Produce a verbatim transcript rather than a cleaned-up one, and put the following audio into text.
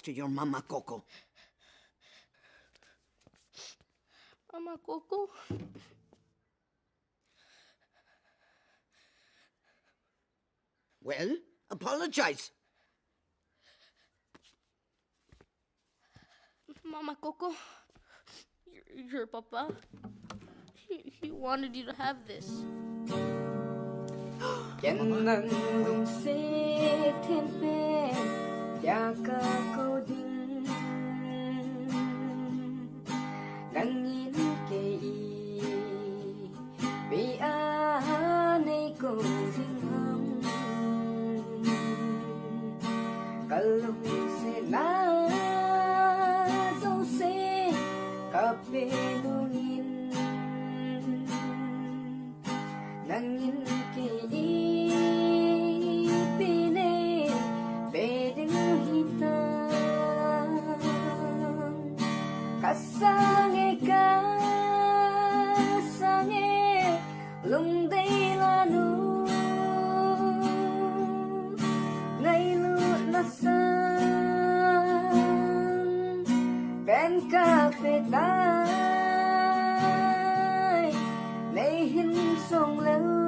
to your mama Coco. Mama Coco. Well, apologize. Mama Coco, your, your papa, he, he wanted you to have this. Ken nang lungset them pen, ya ka ko ding. Nangin kei ipi a nei ko ding ham. Ka lungsetna jouse ka pe nungin. Nangin kei ipi nei pe ding hitam. Ka sange, ka sange, lungdei lanu. Ngailutna sang pen ka pe tai. Nei hin song leu.